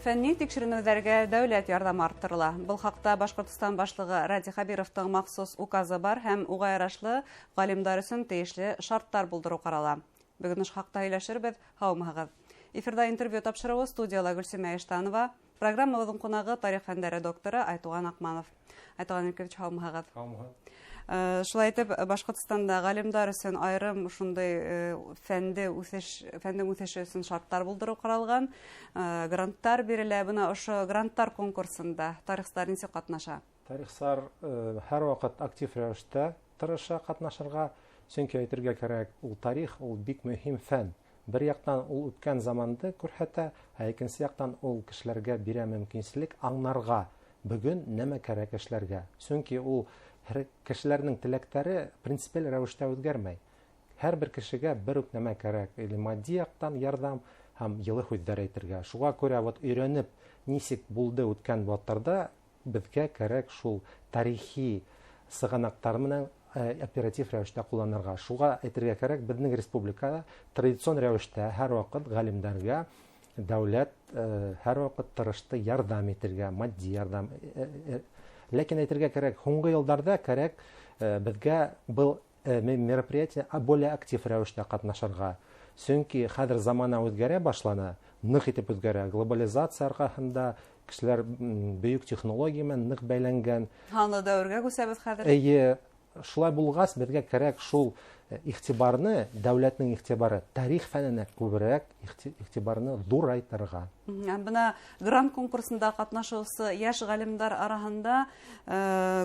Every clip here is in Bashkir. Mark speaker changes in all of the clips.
Speaker 1: Фәнни тикшеренеүҙәргә дәүләт ярҙамы арттырыла. Был хаҡта Башҡортостан башлығы Радий Хәбировтың махсус указы бар һәм уға ярашлы ғалимдар өсөн тейешле шарттар булдырыу ҡарала. Бөгөн ошо хаҡта һөйләшербеҙ. Һаумыһығыҙ. Эфирҙа интервью тапшырыуы, студияла Гөлсимә Иштанова. Программабыҙҙың ҡунағы — тарих фәндәре докторы Айтуған Аҡманов. Айтуған Илкович, һаумыһығыҙ.
Speaker 2: Һаумыһығыҙ.
Speaker 1: Шулай итеп, Башҡортостанда ғалимдар өсөн айырым ошондай фәнде үҫеш, фәндең үҫеше өсөн шарттар булдырыу ҡаралған, гранттар бирелә. Бына ошо гранттар конкурсында тарихсылар нисек ҡатнаша?
Speaker 2: Тарихсылар һәр ваҡыт актив рәүештә тырыша ҡатнашырға, сөнки әйтергә кәрәк, ул тарих, ул бик мөһим фән. Бер яҡтан ул үткән заманды күрһәтә, ә икенсе яҡтан ул кешеләргә бирә мөмкинселек аңларға, бөгөн нәмә кәрәк эшләргә. Сөнки ул кешеләрнең теләктәре принципиаль рәүештә үҙгәрмәй. Һәр бер кешегә бер үк нәмә кәрәк, или матди яҡтан ярҙам һәм йылы һүҙҙәр әйтергә. Шуға күрә вот өйрәнеп, нисек булды үткән ваҡыттарҙа, беҙгә кәрәк шул тарихи сығанаҡтар менән оператив рәүештә ҡулланырға. Шуға әйтергә кәрәк, беҙҙең республикала традицион рәүештә һәр ваҡыт ғалимдәргә дәүләт һәр ваҡыт тырышты ярҙам итергә, матди ярҙам. Ләкин әйтергә кәрәк, һуңғы йылдарҙа кәрәк беҙгә был мероприятие более актив рәүештә ҡатнашырға. Сөнки хәҙер замана үҙгәрә башланы, ныҡ итеп үҙгәрә. Глобализация арҡаһында кешеләр бөйөк технология менән ныҡ бәйләнгән.
Speaker 1: Һанлы дәүергә күсәбеҙ хәҙер.
Speaker 2: Эйе, шулай булғас, беҙгә кәрәк шул иғтибарны, дәүләтнең иғтибары тарих фәненә күберәк иғтибарны ҙурайтырға.
Speaker 1: Бына грант конкурсында ҡатнашыусы йәш ғалимдар араһында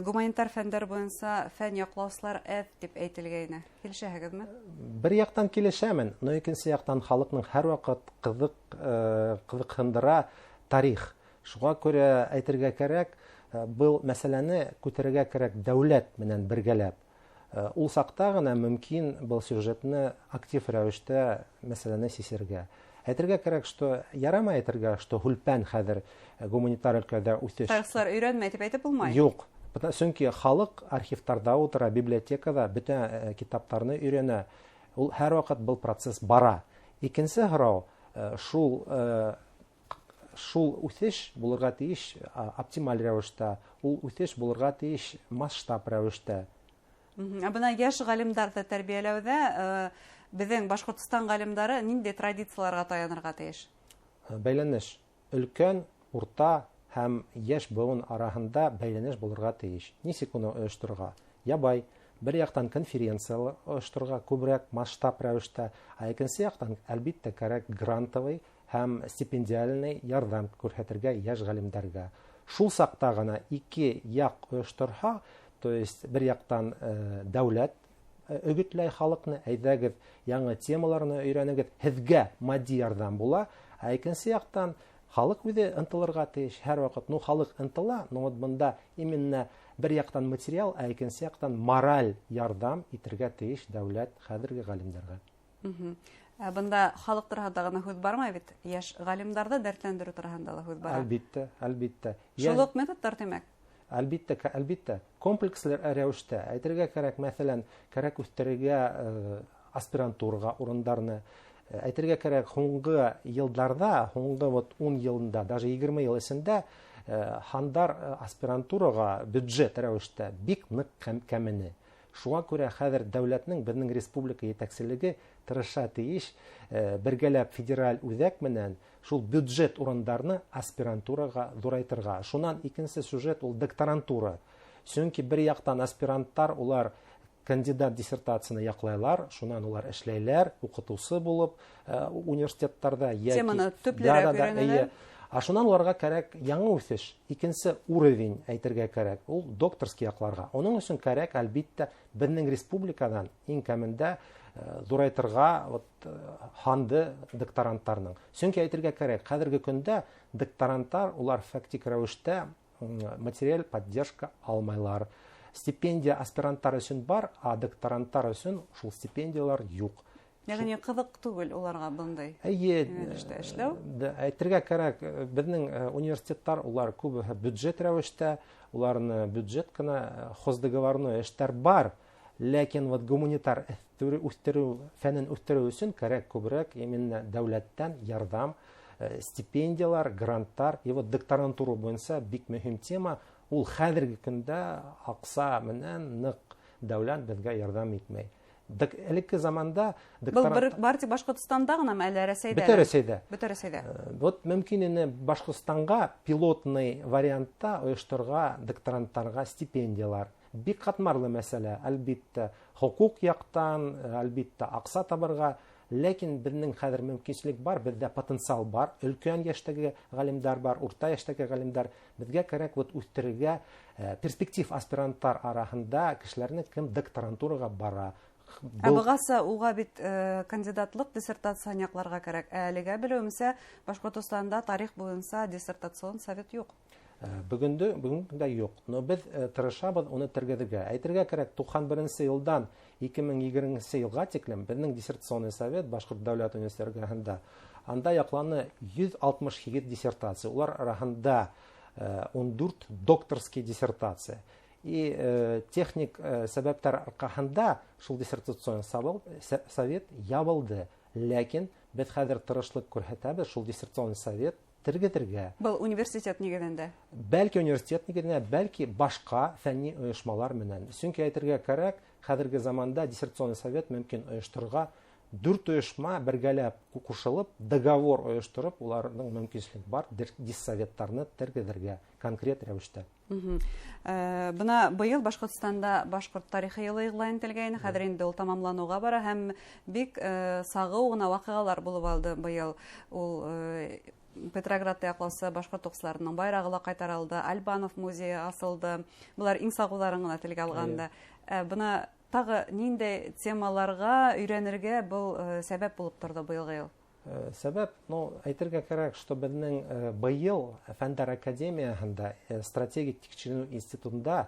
Speaker 1: гуманитар фәндәр буйынса фән яҡлаусылар әҙ тип әйтелгәйне. Килешәһегеҙме?
Speaker 2: Бер яҡтан килешәмен, но икенсе яҡтан халыҡның һәр ваҡыт ҡыҙыҡһындыра тарих. Шуға күрә әйтергә кәрәк, был мәсьәләне күтәрергә кәрәк дәүләт менән бергәләп. Ул саҡта ғына мөмкин был сюжетны актив рәүештә мәсьәләне сисергә. Әйтергә кәрәк, что ярамай әйтергә, что һүлпән хәҙер гуманитар өлкәдә үҫеш.
Speaker 1: Тарихсылар өйрәнмәй тип әйтеп булмай.
Speaker 2: Юҡ. Сөнки халыҡ архивтарҙа ултыра, библиотекала бөтә китаптарны өйрәнә. Ул һәр ваҡыт был процесс бара. Икенсе һорау, шул үҫеш булырға тейеш оптималь рәүештә, ул үҫеш булырға тейеш масштаб рәүештә.
Speaker 1: Ә бына йәш ғалимдарҙы тәрбиәләүҙә беҙҙең Башҡортостан ғалимдары ниндәй традицияларға таянырға тейеш?
Speaker 2: Бәйләнеш. Өлкән, урта һәм йәш быуын араһында бәйләнеш булырға тейеш. Нисек уны ойошторорға? Ябай, бер яҡтан конференциялар ойошторорға күберәк масштаб рәүештә, ә икенсе яҡтан, әлбиттә, кәрәк грантовый һәм стипендиальный ярҙам күрһәтергә йәш ғалимдәргә. Шул саҡта ғына ике яҡ ойошторһа, то есть бер яҡтан дәүләт өгөтләй халыҡны, әйҙәгеҙ яңы темаларны өйрәнегеҙ, һеҙгә матди ярҙам була, ә икенсе яҡтан халыҡ үҙе ынтылырға тейеш һәр ваҡыт. Ну, халыҡ ынтыла, но вот бында именно бер яҡтан материал, ә икенсе яҡтан мораль ярҙам итергә тейеш дәүләт хәҙерге ғалимдарға.
Speaker 1: Ә бында халыҡ тураһында ғына һүҙ бармай бит, йәш ғалимдарҙы дәртләндереү тураһында ла һүҙ бара.
Speaker 2: Әлбиттә, әлбиттә.
Speaker 1: Шул уҡ методтар, тимәк?
Speaker 2: Әлбиттә, әлбиттә. Комплекслы рәүештә әйтергә кәрәк, мәҫәлән, кәрәк үҫтерергә аспирантураға урындарны. Әйтергә кәрәк, һуңғы йылдарҙа, һуңғы вот 10 йылында, даже 20 йыл эсендә һандар аспирантураға бюджет рәүештә бик ныҡ кәмене. Шуға күрә хәҙер дәүләтнең, беҙҙең республика етәкселеге тырыша тейеш бергәләп федераль үҙәк менән шул бюджет урындарны аспирантураға ҙурайтырға. Шунан икенсе сюжет ул докторантура. Сөнки бер яҡтан аспиранттар улар кандидат диссертацияны яҡлайлар, шунан улар эшләйләр, уҡытыусы булып университеттарҙа йәки
Speaker 1: Теманы төплөрәк
Speaker 2: Да, да, да,
Speaker 1: өйрәнәләр.
Speaker 2: эйе. А шунан уларға кәрәк яңы үҫеш, икенсе уровень әйтергә кәрәк, ул докторский яҡларға. Уның өсөн кәрәк, әлбиттә, беҙҙең республиканан иң кәмендә ҙурайтырға вот һанды докторанттарның. Сөнки әйтергә кәрәк, хәҙерге көндә докторанттар улар фактик рәүештә материаль поддержка алмайлар. Стипендия аспиранттар өсөн бар, а докторанттар өсөн шул стипендиялар юҡ.
Speaker 1: Йәғни ҡыҙыҡ түгел уларға бындай
Speaker 2: Эйе,
Speaker 1: йүнәлештә эшләү?
Speaker 2: Әйтергә кәрәк, беҙҙең университеттар улар күбеһе бюджет рәүештә, уларны бюджет кенә хоздоговорной эштәр бар, ләкин вот гуманитар үҫтереү, фәнен үҫтереү өсөн кәрәк күберәк именно дәүләттән ярҙам, Стипендиялар, гранттар, и вот докторантура буйынса бик мөһим тема, ул хәҙерге көндә аҡса менән ныҡ дәүләт беҙгә ярҙам итмәй. Элекке заманда
Speaker 1: Был бар тик Башҡортостанда ғынамы, әллә Рәсәйҙә?
Speaker 2: Бөтә Рәсәйҙә.
Speaker 1: Бөтә Рәсәйҙә.
Speaker 2: Вот мөмкин ине Башҡортостанға пилотный вариантта ойошторға докторанттарға стипендиялар. Бик ҡатмарлы мәсьәлә, әлбиттә, хоҡуҡ яҡтан, әлбиттә, аҡса табырға, ләкин беҙҙең хәҙер мөмкинселек бар, беҙҙә потенциал бар, өлкән йәштәге ғалимдар бар, урта йәштәге ғалимдар. Беҙгә кәрәк вот үҫтерергә перспектив аспиранттар араһында кешеләрне, кем докторантураға бара.
Speaker 1: Ә бығаса уға бит кандидатлыҡ диссертацияһын яҡларға кәрәк. Ә әлегә белеүемсә, Башҡортостанда тарих буйынса диссертацион совет юҡ.
Speaker 2: Бөгөнгө көндә юҡ. Но беҙ тырышабыҙ уны тергеҙергә. Әйтергә кәрәк, туҡһан беренсе йылдан ике мең егерменсе йылға тиклем беҙҙең диссертационный совет Башҡорт дәүләт университетында анда яҡланы 168 диссертация. Улар араһында 14 докторский диссертация. И техник сәбәптәр арҡаһында шул диссертацион совет ябылды. Ләкин беҙ хәҙер тырышлыҡ күрһәтәбеҙ шул диссертацион совет тергеҙергә.
Speaker 1: Был университет нигеҙендә?
Speaker 2: Бәлки университет нигеҙендә, бәлки башҡа фәнни ойошмалар менән. Сөнки әйтергә кәрәк, хәҙерге заманда диссертацион совет мөмкин ойошторорға дүрт ойошма бергәләп ҡушылып, договор ойоштороп, уларҙың мөмкинселеге бар диссоветтарны тергеҙергә конкрет рәүештә.
Speaker 1: Бына быйыл Башҡортостанда башҡорт тарихы йылы иғлан ителгәйне, хәҙер инде ул тамамланыуға бара һәм бик сағыу ғына ваҡиғалар булып алды быйыл. Ул Петроградта яҡлаусы башҡорт уҡсыларының байрағы ла ҡайтарылды, Альбанов музейы асылды. Былар иң сағыуҙарын ғына телгә алғанда. Бына тағы ниндәй темаларға өйрәнергә был сәбәп булып торҙо быйылғы йыл?
Speaker 2: Сәбәп, әйтергә кәрәк, что беҙҙең быйыл Фәндәр академияһында, стратегик тикшеренеү институтында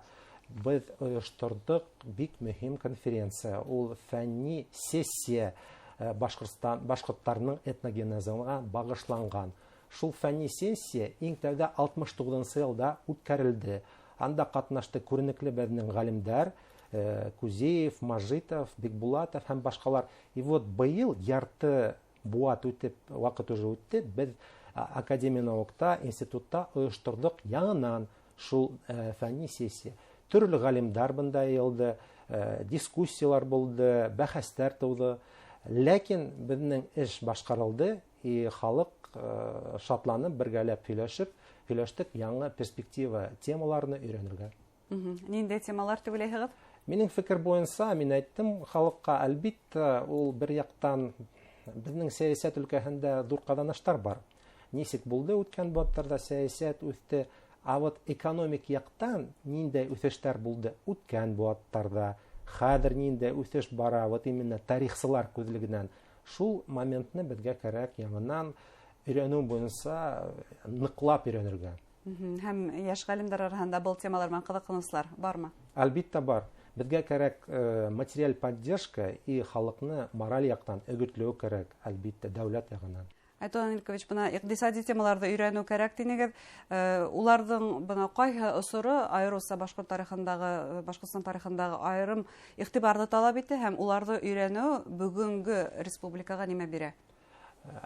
Speaker 2: беҙ ойошторҙоҡ бик мөһим конференция. Ул фәнни сессия, башҡорттарының этногенезына бағышланған. Шул фәнни сессия иң тәүҙә алтмыш туғыҙынсы йылда үткәрелде. Анда ҡатнашты күренекле беҙҙең ғалимдар, Кузеев, Мажитов, Бикбулатов һәм башҡалар. И вот быйыл ярты быуат үтеп, ваҡыт уже үтте, беҙ Академия наукта, институтта ойошторҙоҡ яңынан шул фәнни сессия. Төрлө ғалимдар бында йыйылды, дискуссиялар булды, бәхәстәр тыуҙы. Ләкин беҙҙең эш башҡарылды, и халыҡ шатланып, бергәләп һөйләштек яңы перспектива темаларны өйрәнергә.
Speaker 1: Ниндәй темалар тип уйлайһығыҙ?
Speaker 2: Минең фекер буйынса, мин әйттем халыҡҡа, әлбиттә, ул бер яҡтан беҙҙең сәйәсәт өлкәһендә ҙур ҡаҙаныштар бар. Нисек булды үткән быуаттарҙа сәйәсәт үҫте, а вот экономик яҡтан ниндәй үҫештәр булды үткән быуаттарҙа, хәҙер ниндәй үҫеш бара, вот именно тарихсылар күҙлегенән. Шул моментны беҙгә кәрәк яңынан өйрәнеү буйынса ныҡлап өйрәнергә.
Speaker 1: Һәм йәш ғалимдар араһында был темалар менән ҡыҙыҡһыныусылар бармы?
Speaker 2: Әлбиттә бар. Беҙгә кәрәк материаль поддержка и халыҡны мораль яҡтан өгөтләү кәрәк, әлбиттә, дәүләт яғынан.
Speaker 1: Айтуған Илкович, бына иҡтисади темаларҙы өйрәнеү кәрәк тинегеҙ. Уларҙың бына ҡайһы осоро айырыуса башҡорт тарихындағы, Башҡортостан тарихындағы айырым иғтибарҙы талап итә һәм уларҙы өйрәнеү бөгөнгө республикаға нимә бирә?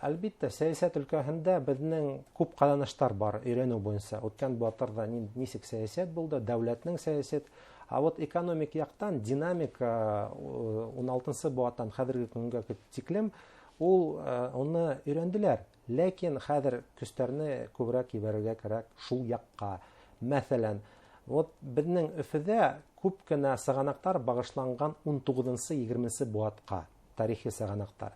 Speaker 2: Әлбиттә, сәйәсәт өлкәһендә беҙҙең күп ҡаҙаныштар бар өйрәнеү буйынса. Үткән быуаттарҙа нисек сәйәсәт булды, дәүләтнең сәйәсәт. А вот экономик яҡтан динамика ун алтынсы быуаттан хәҙерге көнгә тиклем ул уны өйрәнделәр. Ләкин хәҙер көстәрне күберәк ебәрергә кәрәк шул яҡҡа. Мәҫәлән, вот беҙҙең Өфөҙә күп кенә сығанаҡтар бағышланған ун туғыҙынсы, егерменсе быуатҡа, тарихи сығанаҡтар.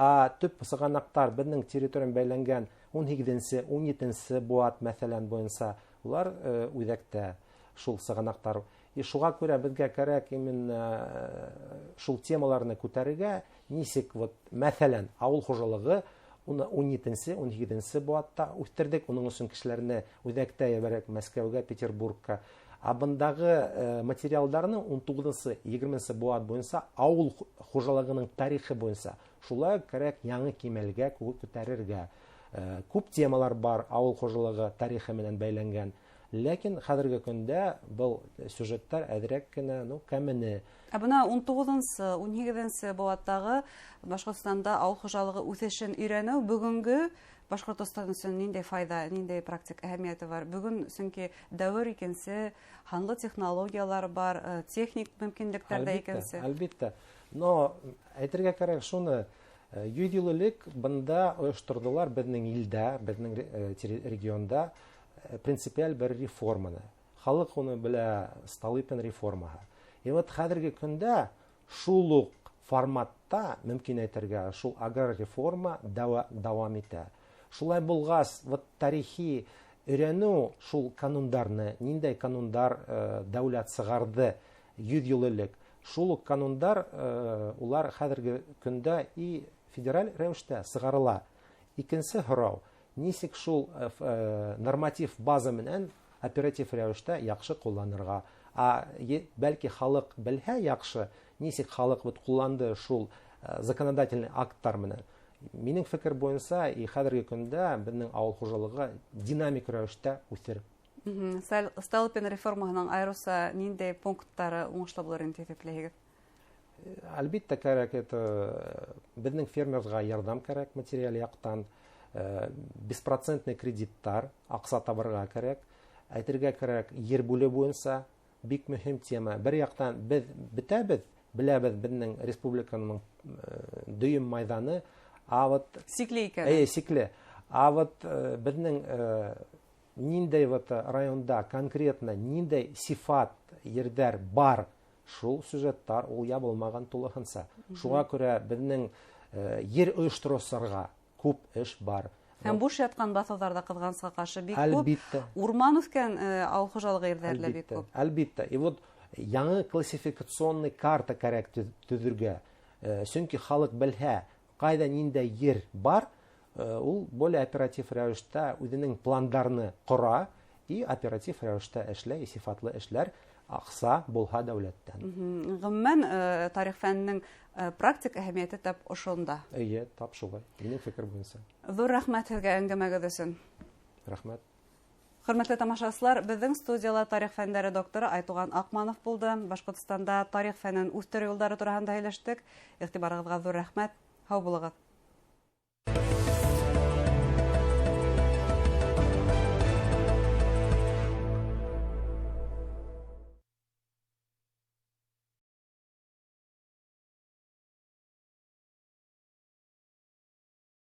Speaker 2: А төп сығанаҡтар беҙҙең территориямен бәйләнгән ун һигеҙенсе, ун етенсе быуат мәҫәлән буйынса, улар үҙәктә шул сығанаҡтар. И шуға күрә беҙгә кәрәк именно шул темаларны күтәрергә, нисек вот мәҫәлән ауыл хужалығы уны ун етенсе, ун һигеҙенсе быуатта үҫтерҙек, уның өсөн кешеләрне үҙәктә ебәрәк Мәскәүгә, Петербургка. А бындағы материалдарны ун туғыҙынсы, егерменсе быуат буйынса ауыл хужалығының тарихы буйынса шулай кәрәк яңы кимәлгә күтәрергә. Күп темалар бар ауыл хужалығы тарихы менән бәйләнгән. Ләкин хәҙерге көндә был сюжеттар әҙерәк кенә, ну, кәмене.
Speaker 1: Ә бына 19-нсы, 18-нсе быуаттағы Башҡортостанда ауыл хужалығы үҫешен өйрәнеү бөгөнгө Башҡортостан өсөн ниндәй файҙа, ниндәй практик әһәмиәте бар? Бөгөн сөнки дәүер икенсе, һанлы технологиялар бар, техник мөмкинлектәр дә икенсе.
Speaker 2: Әлбиттә. Но әйтергә кәрәк шуны, 100 йыл элек бында ойошторҙолар беҙҙең илдә, беҙҙең регионда принципиаль бер реформаны. Халыҡ уны белә, Столыпин реформаһы. И вот хәҙерге көндә шул уҡ форматта, мөмкин әйтергә, шул аграр реформа дауам итә. Шулай булғас, вот тарихи өйрәнеү шул канундарны, ниндәй канундар дәүләт сығарҙы 100 йыл элек, шул уҡ канундар улар хәҙерге көндә и федераль рәүештә сығарыла. Икенсе һорау, нисек шул норматив база менән оператив рәүештә яҡшы ҡулланырға? Бәлки халыҡ белһә яҡшы, нисек халыҡ вот ҡулланды шул законодательный акттар менән. Минең фекер буйынса, и хәҙерге көндә беҙҙең ауыл хужалығы динамик рәүештә үҫер.
Speaker 1: Столыпин реформаһының айырыуса ниндәй пункттары уңышлы булыр инде тип иҫәпләйһегеҙ?
Speaker 2: Әлбиттә кәрәк, это беҙҙең фермерға ярҙам кәрәк материаль яҡтан, беспроцентный кредиттар, аҡса табырға кәрәк. Әйтергә кәрәк, ер бүлеү буйынса бик мөһим тема. Бер яҡтан беҙ бөтәбеҙ, беләбеҙ беҙҙең республиканың дөйөм майҙаны, а вот
Speaker 1: сикле икән.
Speaker 2: Эйе, сикле. А вот беҙҙең ниндәй вот районда конкретно ниндәй сифат ерҙәр бар, шул сюжеттар ул ябылмаған тулыһынса. Шуға күрә беҙҙең ер ойоштороусыларға күп эш бар.
Speaker 1: Һәм буш ятҡан баҫыуҙар ҙа ҡыҙғанысҡа ҡаршы бик күп.
Speaker 2: Әлбиттә.
Speaker 1: Урман үҫкән ауыл хужалығы ерҙәре лә бик күп.
Speaker 2: Әлбиттә. И вот яңы классификационный карта кәрәк төҙөргә. Сөнки халыҡ белһә, ҡайҙа ниндәй ер бар, ул более оператив рәүештә үҙенең пландарны ҡора и оператив рәүештә эшләй, сифатлы эшләр, аҡса булһа дәүләттән.
Speaker 1: Ғөмүмән, тарих фәненең практик әһәмиәте тап ошонда.
Speaker 2: Эйе, тап шулай. Минең фекер буйынса.
Speaker 1: Ҙур рәхмәт һеҙгә әңгәмәгеҙ өсөн.
Speaker 2: Рәхмәт.
Speaker 1: Хөрмәтле тамашасылар, беҙҙең студияла тарих фәндәре докторы Айтуған Аҡманов булды. Башҡортостанда тарих фәнен үҫтереү юлдары тураһында һөйләштек. Иғтибарығыҙға ҙур рәхмәт. Һау булығыҙ.